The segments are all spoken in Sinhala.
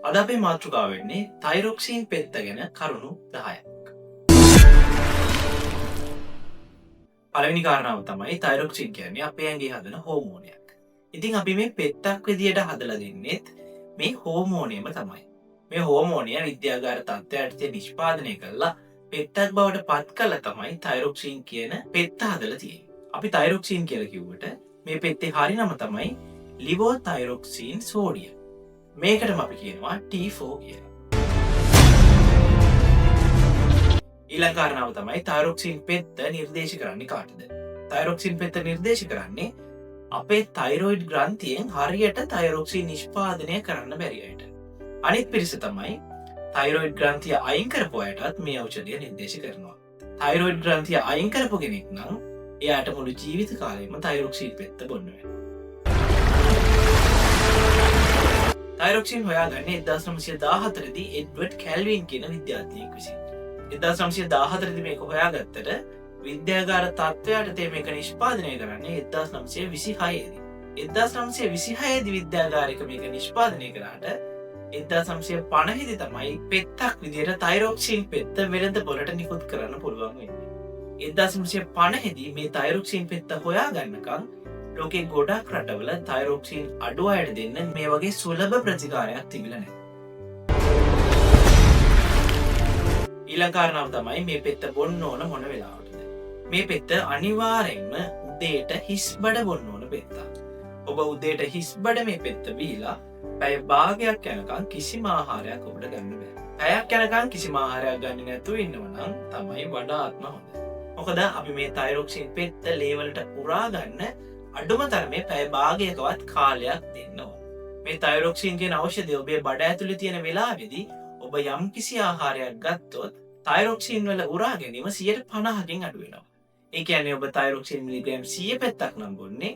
අද අපේ මාතෘකාව වෙන්නේ තයිරොක්සින් පෙත්ත ගැන කරුණු 10ක්. පළවෙනි කාරණාව තමයි තයිරොක්සින් කියන්නේ අපේ ඇඟේ හදන හෝමෝනයක්. ඉතින් අපි මේ පෙත්තක් විදියට හදලා දෙන්නෙත් මේ හෝමෝනයම තමයි. මේ හෝමෝනය විද්‍යාගාර තත්ත්වයට යටතේ නිෂ්පාදනය කරලා පෙත්තක් බවට පත් කරලා තමයි තයිරොක්සින් කියන පෙත්ත හදලා තියෙන්නේ. අපි තයිරොක්සින් කියලා කිව්වට මේ පෙත්තේ හරි නම තමයි ලිවෝතයිරොක්සින් සෝඩියම්. මේකටම අපි කියනවා T4 කියලා. ඊළඟ කාරණාව තමයි තයිරොක්සින් පෙත්ත නිර්දේශ කරන්නේ කාටද? තයිරොක්සින් පෙත්ත නිර්දේශ කරන්නේ අපේ තයිරොයිඩ් ග්‍රන්ථියෙන් හරියට තයිරොක්සින් නිෂ්පාදනය කරන්න බැරි අයට. අනිත් පිරිස තමයි තයිරොයිඩ් ග්‍රන්ථිය අයින් කරපු අයටත් මේ ඖෂධය නිර්දේශ කරනවා. තයිරොයිඩ් ග්‍රන්ථිය අයින් කරපු කෙනෙක් නම් එයාට මුළු ජීවිත කාලෙම තයිරොක්සින් පෙත්ත බොන්න වෙනවා. තයිරොක්සින් හොයාගන්නේ 1914 දී එඩ්වඩ් කැල්වින් කියන විද්‍යාඥයෙක් විසින්. 1914 දී මේක හොයාගත්තට විද්‍යාගාර තත්ත්වයට යටතේ මේක නිෂ්පාදනය කරන්නේ 1926 දී. 1926 දී විද්‍යාගාරික මේක නිෂ්පාදනය කරාට 1950 දී තමයි පෙත්තක් විදියට තයිරොක්සින් පෙත්ත වෙළඳ පොළට නිකුත් කරන්න පුළුවන් වෙන්නේ. 1950 දී මේ තයිරොක්සින් පෙත්ත හොයාගන්නකම් ලෝකේ ගොඩක් රටවල තයිරොක්සින් අඩු අයට දෙන්න මේ වගේ සුලභ ප්‍රතිකාරයක් තිබිලා නැහැ. ඊළඟ කාරණාව තමයි මේ පෙත්ත බොන්න ඕන මොන වෙලාවටද? මේ පෙත්ත අනිවාර්යෙන්ම උදේට හිස් බඩ බොන්න ඕන පෙත්තක්. ඔබ උදේට හිස් බඩ මේ පෙත්ත බීලා පැය භාගයක් යනකම් කිසිම ආහාරයක් ඔබට ගන්න බෑ. පැයක් යනකම් කිසිම ආහාරයක් ගන්න නැතුව ඉන්නව නම් තමයි වඩාත්ම හොඳ. මොකද අපි මේ තයිරොක්සින් පෙත්ත ලේවලට උරා ගන්න අඩුම තරමේ පැය භාගයකවත් කාලයක් දෙන්න ඕන. මේ තයිරොක්සින් කියන ඖෂධය ඔබේ බඩ ඇතුලේ තියෙන වෙලාවේදී ඔබ යම්කිසි ආහාරයක් ගත්තොත් තයිරොක්සින් වල උරා ගැනීම 50%කින් අඩු වෙනවා. ඒ කියන්නේ ඔබ තයිරොක්සින් මිලිග්‍රෑම් 100 පෙත්තක් නම් බොන්නේ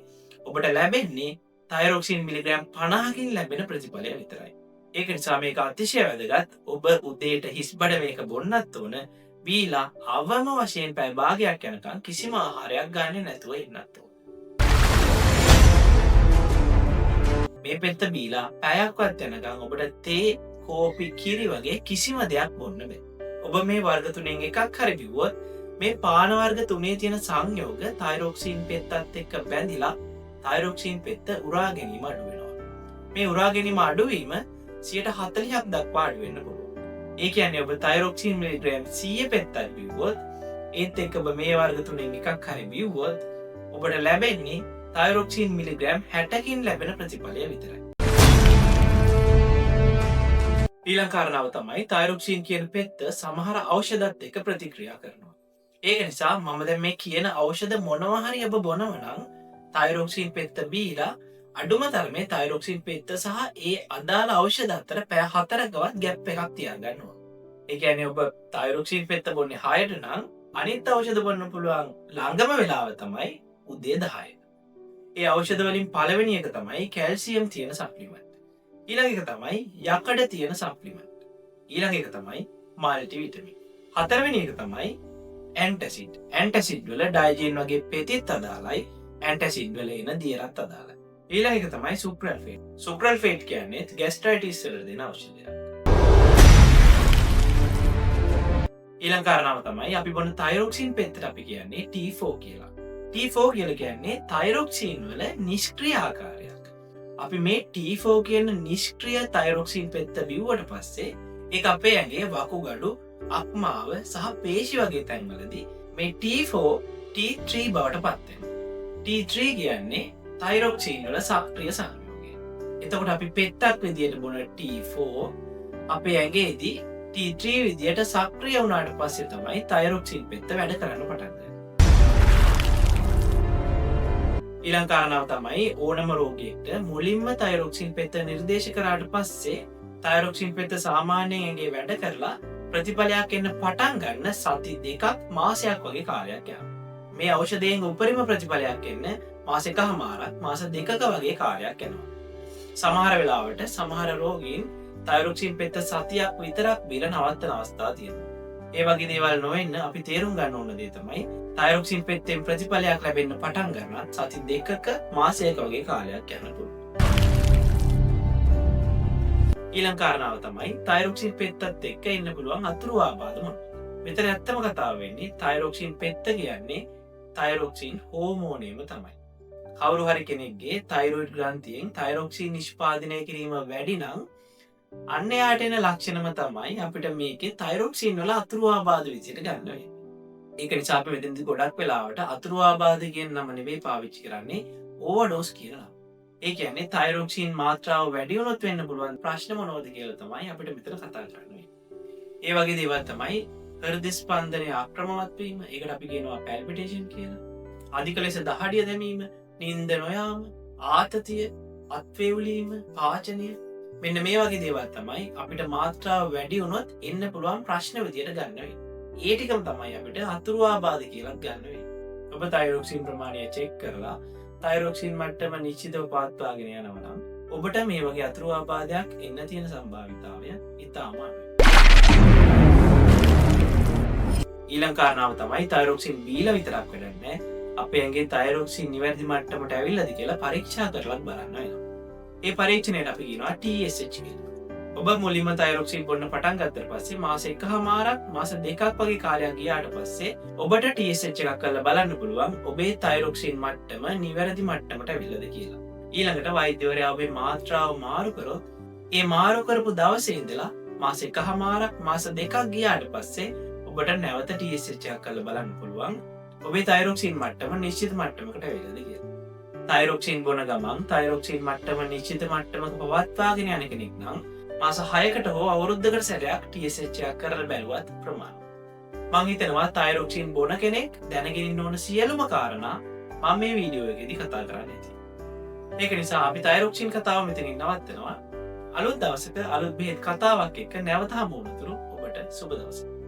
ඔබට ලැබෙන්නේ තයිරොක්සින් මිලිග්‍රෑම් 50කින් ලැබෙන ප්‍රතිඵලය විතරයි. ඒක නිසා මේක අතිශය වැදගත්. ඔබ උදේට හිස් බඩ මේක බොන්නත් ඕන. බීලා අවම වශයෙන් පැය භාගයක් යනකම් කිසිම ආහාරයක් ගන්නෙ නැතුව ඉන්නත් ඕන. මේ පෙත්ත බීලා පැයක්වත් යනකම් ඔබට තේ, කෝපි, කිරි වගේ කිසිම දෙයක් බොන්න බෑ. ඔබ මේ වර්ග තුනෙන් එකක් හරි බිව්වොත් මේ පාන වර්ග තුනේ තියෙන සංයෝග තයිරොක්සින් පෙත්තත් එක්ක බැඳිලා තයිරොක්සින් පෙත්ත උරා ගැනීම අඩු වෙනවා. මේ උරා ගැනීම අඩුවීම 40%ක් දක්වා අඩු වෙන්න පුළුවන්. ඒ කියන්නේ ඔබ තයිරොක්සින් මිලිග්‍රෑම් 100 පෙත්තක් බිව්වොත් ඒත් එක්ක ඔබ මේ වර්ග තුනෙන් එකක් හරි බිව්වොත් ඔබට ලැබෙන්නේ තයිරොක්සින් මිලිග්‍රෑම් 60කින් ලැබෙන ප්‍රතිඵලය විතරයි. ඊළඟ කාරණාව තමයි තයිරොක්සින් කියන පෙත්ත සමහර ඖෂධත් එක්ක ප්‍රතික්‍රියා කරනවා. ඒක නිසා මම දැන් මේ කියන ඖෂධ මොනවා හරි ඔබ බොනවා නම් තයිරොක්සින් පෙත්ත බීලා අඩුම තරමේ තයිරොක්සින් පෙත්ත සහ ඒ අදාළ ඖෂධ අතර පැය 4කවත් ගැප් එකක් තියාගන්න ඕන. ඒ කියන්නේ ඔබ තයිරොක්සින් පෙත්ත බොන්නේ 6ට නම් අනිත් ඖෂධ බොන්න පුළුවන් ළඟම වෙලාව තමයි උදේ 10. ඒ ඖෂධ වලින් පළවෙනි එක තමයි කැල්සියම් තියෙන සප්ලිමන්ට්. ඊළඟ එක තමයි යකඩ තියෙන සප්ලිමන්ට්. ඊළඟ එක තමයි මල්ටි විටමින්. හතරවෙනි එක තමයි ඇන්ටැසිඩ්. ඇන්ටැසිඩ් වල ඩයිජීන් වගේ පෙතිත් අදාළයි, ඇන්ටැසිඩ් වල එන දියරත් අදාළයි. ඊළඟ එක තමයි සුක්‍රල්ෆේට්. සුක්‍රල්ෆේට් කියන්නේ ගැස්ට්‍රයිටිස් වලට දෙන ඖෂධයක්. ඊළඟ කාරණාව තමයි අපි බොන තයිරොක්සින් පෙත්තට අපි කියන්නේ T4 කියලා. T4 කියලා කියන්නේ තයිරොක්සින් වල නිෂ්ක්‍රිය ආකාරයක්. අපි මේ T4 කියන නිෂ්ක්‍රිය තයිරොක්සින් පෙත්ත බිව්වට පස්සේ ඒක අපේ ඇඟේ වකුගඩු, අක්මාව සහ පේශි වගේ තැන්වලදී මේ T4 T3 බවට පත් වෙනවා. T3 කියන්නේ තයිරොක්සින් වල සක්‍රිය සංයෝගය. එතකොට අපි පෙත්තක් විදියට බොන T4 අපේ ඇඟේදී T3 විදියට සක්‍රිය වුණාට පස්සේ තමයි තයිරොක්සින් පෙත්ත වැඩ කරන්න පටන් ගන්නේ. ඊළඟ කාරණාව තමයි ඕනම රෝගියෙක්ට මුලින්ම තයිරොක්සින් පෙත්ත නිර්දේශ කරාට පස්සේ තයිරොක්සින් පෙත්ත සාමාන්‍යයෙන් ඇඟේ වැඩ කරලා ප්‍රතිඵලයක් එන්න පටන් ගන්න සති දෙකක් මාසයක් වගේ කාලයක් යනවා. මේ ඖෂධයෙන් උපරිම ප්‍රතිඵලයක් එන්න මාස එකහමාරක් මාස දෙකක වගේ කාලයක් යනවා. සමහර වෙලාවට සමහර රෝගීන් තයිරොක්සින් පෙත්ත සතියක් විතරක් බීලා නවත්තන අවස්ථා තියෙනවා. ඒ වගේ දේවල් නොවෙන්න අපි තේරුම් ගන්න ඕන දේ තමයි තයිරොක්සින් පෙත්තෙන් ප්‍රතිඵලයක් ලැබෙන්න පටන් ගන්නත් සති දෙකක මාසයක වගේ කාලයක් යන්න පුළුවන්. ඊළඟ කාරණාව තමයි තයිරොක්සින් පෙත්තත් එක්ක එන්න පුළුවන් අතුරු ආබාධ මොනවද? මෙතන ඇත්තම කතාව වෙන්නේ තයිරොක්සින් පෙත්ත කියන්නේ තයිරොක්සින් හෝමෝනයම තමයි. කවුරු හරි කෙනෙක්ගේ තයිරොයිඩ් ග්‍රන්ථියෙන් තයිරොක්සින් නිෂ්පාදනය කිරීම වැඩි නම් අන්න එයාට එන ලක්ෂණම තමයි අපිට මේකේ තයිරොක්සින් වල අතුරු ආබාධ විදියට ගන්න වෙන්නේ. ඒක නිසා අපි මෙතනදී ගොඩක් වෙලාවට අතුරු ආබාධ කියන නම නෙවෙයි පාවිච්චි කරන්නේ, ඕවර්ඩෝස් කියන නම. ඒ කියන්නේ තයිරොක්සින් මාත්‍රාව වැඩි වුණොත් වෙන්න පුළුවන් ප්‍රශ්න මොනවද කියලා තමයි අපිට මෙතන කතා කරන්න වෙන්නේ. ඒ වගේ දේවල් තමයි හෘද ස්පන්දනය අක්‍රමවත් වීම, ඒකට අපි කියනවා පැල්පිටේෂන් කියලා. අධික ලෙස දහඩිය දැමීම, නින්ද නොයාම, ආතතිය, අත්වේවුලීම, පාචනය, මෙන්න මේ වගේ දේවල් තමයි අපිට මාත්‍රාව වැඩි වුණොත් එන්න පුළුවන් ප්‍රශ්න විදියට ගන්න වෙන්නේ. ඒ ටිකම තමයි අපිට අතුරු ආබාධ කියලා ගන්න වෙන්නේ. ඔබ තයිරොක්සින් ප්‍රමාණය චෙක් කරලා තයිරොක්සින් මට්ටම නිශ්චිතව පවත්වාගෙන යනවා නම් ඔබට මේ වගේ අතුරු ආබාධයක් එන්න තියෙන සම්භාවිතාවය ඉතාම අඩුයි. ඊළඟ කාරණාව තමයි තයිරොක්සින් බීලා විතරක් වැඩක් නෑ. අපේ ඇඟේ තයිරොක්සින් නිවැරදි මට්ටමට ඇවිල්ලාද කියලා පරීක්ෂා කරලත් බලන්න වෙනවා. ඒ පරීක්ෂණයට අපි කියනවා TSH කියලා. ඔබ මුලින්ම තයිරොක්සින් බොන්න පටන් ගත්තට පස්සේ මාස එකහමාරක් මාස දෙකක් වගේ කාලයක් ගියාට පස්සේ ඔබට TSH එකක් කරලා බලන්න පුළුවන් ඔබේ තයිරොක්සින් මට්ටම නිවැරදි මට්ටමට ඇවිල්ලාද කියලා. ඊළඟට වෛද්‍යවරයා ඔබේ මාත්‍රාව මාරු කරොත් ඒ මාරු කරපු දවසේ ඉඳලා මාස එකහමාරක් මාස දෙකක් ගියාට පස්සේ ඔබට නැවත TSH එකක් කරලා බලන්න පුළුවන් ඔබේ තයිරොක්සින් මට්ටම නිශ්චිත මට්ටමකට ඇවිල්ලාද කියලා. තයිරොක්සින් බොන ගමන් තයිරොක්සින් මට්ටම නිශ්චිත මට්ටමක පවත්වාගෙන යන කෙනෙක් නම් මාස 6කට හෝ අවුරුද්දකට සැරයක් TSH එකක් කරලා බැලුවත් ප්‍රමාණවත්. මං හිතනවා තයිරොක්සින් බොන කෙනෙක් දැනගෙන ඉන්න ඕන සියලුම කාරණා මම මේ වීඩියෝ එකේදී කතා කරන්න ඇති. ඒක නිසා අපි තයිරොක්සින් කතාව මෙතනින් නවත්තනවා. අලුත් දවසක අලුත් බෙහෙත් කතාවක් එක්ක නැවත හමු වනතුරු ඔබට සුබ දවසක්.